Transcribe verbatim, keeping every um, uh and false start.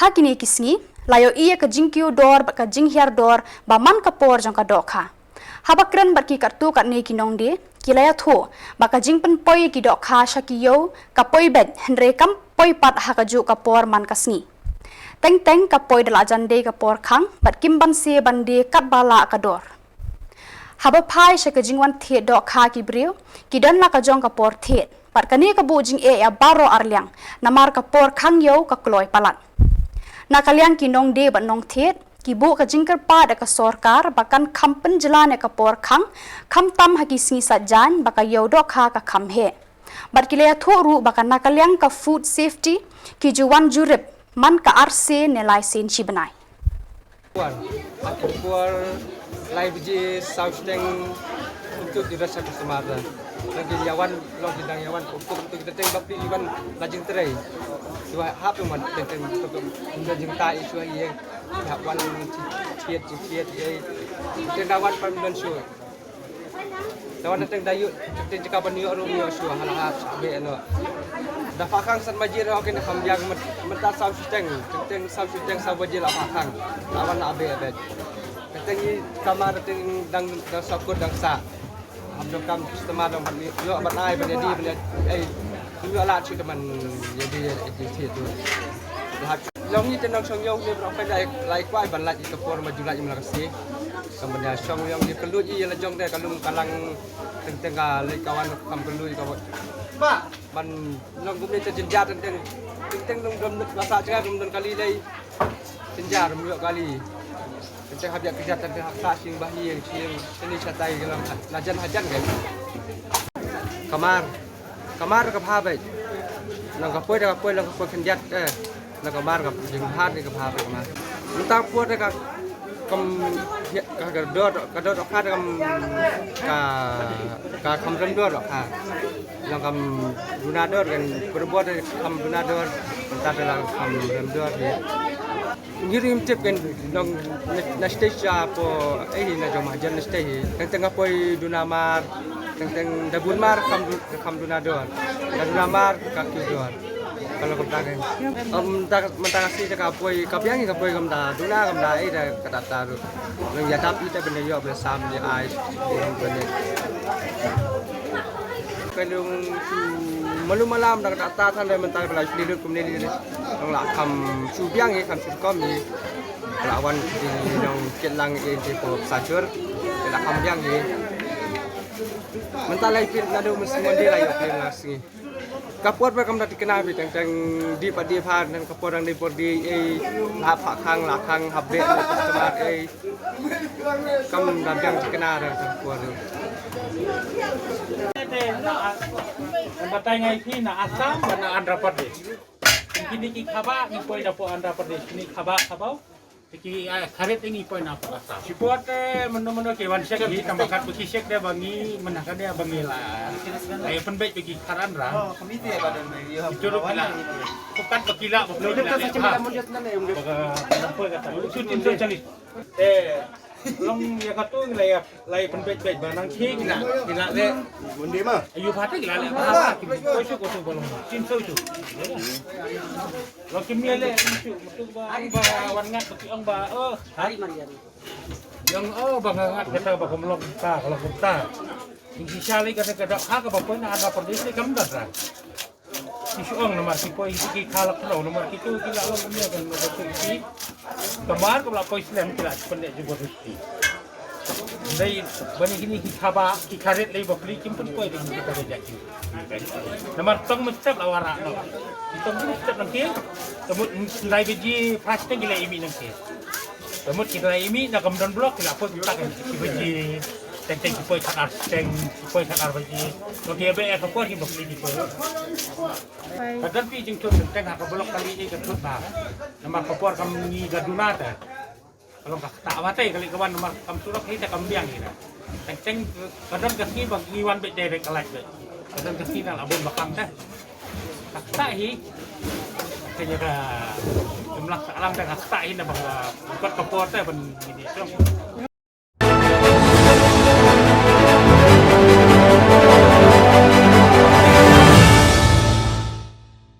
Ha kine ki sngi la ïohi ïa ka jingkiew dor bad ka jinghiar dor ba man ka por jong ka dohkha. Haba kren bad ki katto katne ki nongdie, ki la ïathuh ba ka jingpynpoi ïa ki dohkha sha ki ïew ka poi beit, hynrei kam poi pat ha kajuh ka por man ka sngi. Teng teng ka poi da la jan die ka por khang bad kim banse ban die katba lah ka dor. Haba phai sha ka jingwan thied dohkha ki briew, ki don la ka jong ka por thied bad kane ka buh jingeh ïa baroh arliang, namar ka por khang ïew ka kloi palat. Na ka liang ki nongdie bad nongthied, ki buh ka jingkyrpad ïa ka sorkar ba kan kham pynjlan ïa ka por khang, khamtam ha ki sngi Saitjaiñ ba ka ïew dohkha ka kham heh. Bad ki la ïathuh ruh ba ka na ka liang ka food safety, ki ju wan jurip man ka ar sien ne lai sien shi bnai. Wan, ha ki por lai baje saw shiteng kumto ki rasa customer da. Long ki ïa wan, long ki dang ïa wan kumto kumto ki teng bapli ïa wan la jingtrei. Ki wa hap ïa wan teng teng kumto kumto jingtai ïa shuwa ïa. Hap wan thied thied thied ïa. Teng da wan pam don shuwa. Te wan teng da ïoh, teng jaka ban ïoh ruh ïoh shuwa ha la hap sha be no. Da fa khang san baje ruh kin kham biang mynta saw shiteng, teng saw shiteng saw baje la fa khang. La wan la be be. Teng i kamar teng dang dang sakut dang sa. Am dong kam customer dong ban ïoh ban ai ban ïa di ban ïa ai. Ïoh la shu teman ïa di ïa di thied tu. Long ïa te nongshong ïew ne bro pynlait lai kwai ban lait ïa ka por ma ju lait ïa ma la ka sngi. Kam ban ïa shong ïew ïa ka luid ïa la jong de ka lum ka lang teng teng ka leit ka wan kam ka luid ka wan. Ban long kumne te jynjar teng teng teng teng long dom lut ka sa jngai dom don kali lei. Jynjar ym ïoh kali. Teng teng hap ïa ka jat teng teng hap sa shing ba hi ïa shing teni shatai ka long la jan hajan ka. Kamar. Kamar ka bha bha. Long ka poi da ka poi long ka poi khyndiat eh. Long kamar ka jinghat ni ka bha bha kamar. Mynta ka poi da ka kam ka ka dor ka dor ka kam ka ka kam rem dor ka. Long kam duna dor kan perbot kam duna dor. Mynta da long kam rem dor ni. Ngi rim tip kan long na stage apo eh na jong mahajan na stage. Teng teng apoi duna mar. Teng teng da bun mar kam du- kam duna dor. Da duna mar ka kiew dor. Kalau kumta kan. Em tak mentang asi ka poi ka biang ka poi kam da duna kam da ai da kata taru. Nang ya tapi ta benda yo benda sam ya ai. Benda. Kalung tu malu malam da kata ta than da mentang bela sli lut kum ni ni. Nang la kam su biang ni kam su kom ni. La wan di nong kit lang in di po sa chur. La kam biang ni. Mentang lai pil nadu mesti mandi lai pil nasi. Ka por ba kam da tikna bi teng teng di pa di pha nang ka por dang di por di ei la pha khang la khang hap be na customer ei kam da biang tikna da ka por. Batai ngai phi na Assam ba na Andhra Pradesh. Kini ki khaba ni poi da po Andhra Pradesh ni khaba khaba. Ki, ah, kharit ngi poi na pala sa. Support, eh, mano mano ki wan sek ki tamba kat ki sek de bangi mena kan de bangi la. Ai pynbeit ki kharan ra. Itu ru kila. Pukat ba kila ba kila. Baga poi kata. Itu tin so chali. Eh, long ya katu la ya la ya pynbeit beit ba nang ki kila kila le. Bundi ma. Ayu phate kila le. Ba ki poi su ko su bolong. Tin so su. Lo ki mia le, tu ba ba wan ngat ba ki ong ba oh. Hari Marian. Yang oh ba ngat kata ba kumlok ta, kalau kumta. Ki sha le kata kata ha ka ba poi na ada perdi le kam da. Ki shu ong namar ki poi ki kala klo namar ki tu ki la long mia kan ba tu ki. Kamar ka la poi slem ki la pendek juga tu ki. Dei bani kini ki khaba ki kharit lei ba pli kim pun poi dei ki pada jaki. Namar tong mestep la wara no. Tong mestep nang ki. Temut ndai beji plastik gila imi nang ki. Temut kita imi na kam don blok la poi kita kan ki beji. Teng teng ki poi khatar teng ki poi khatar beji. Ko ki be ka poi ki ba pli ki poi. Kadang pi jing tut teng ha ka blok kali ni ka tut ba. Namar ka por kam ni ka duna ta. Kalau ka ta wa te kali ka wan mar kam surok hi ta kam biang hi na. Teng teng ka don ka sngi bang ngi wan beit direct ka lait beit. Ka don ka sngi na la bun ba kam ta. Ka ta hi. Ka nya ka jumlah ka alam ta ka ta hi na bang ka ka por ta ban ni ni tong.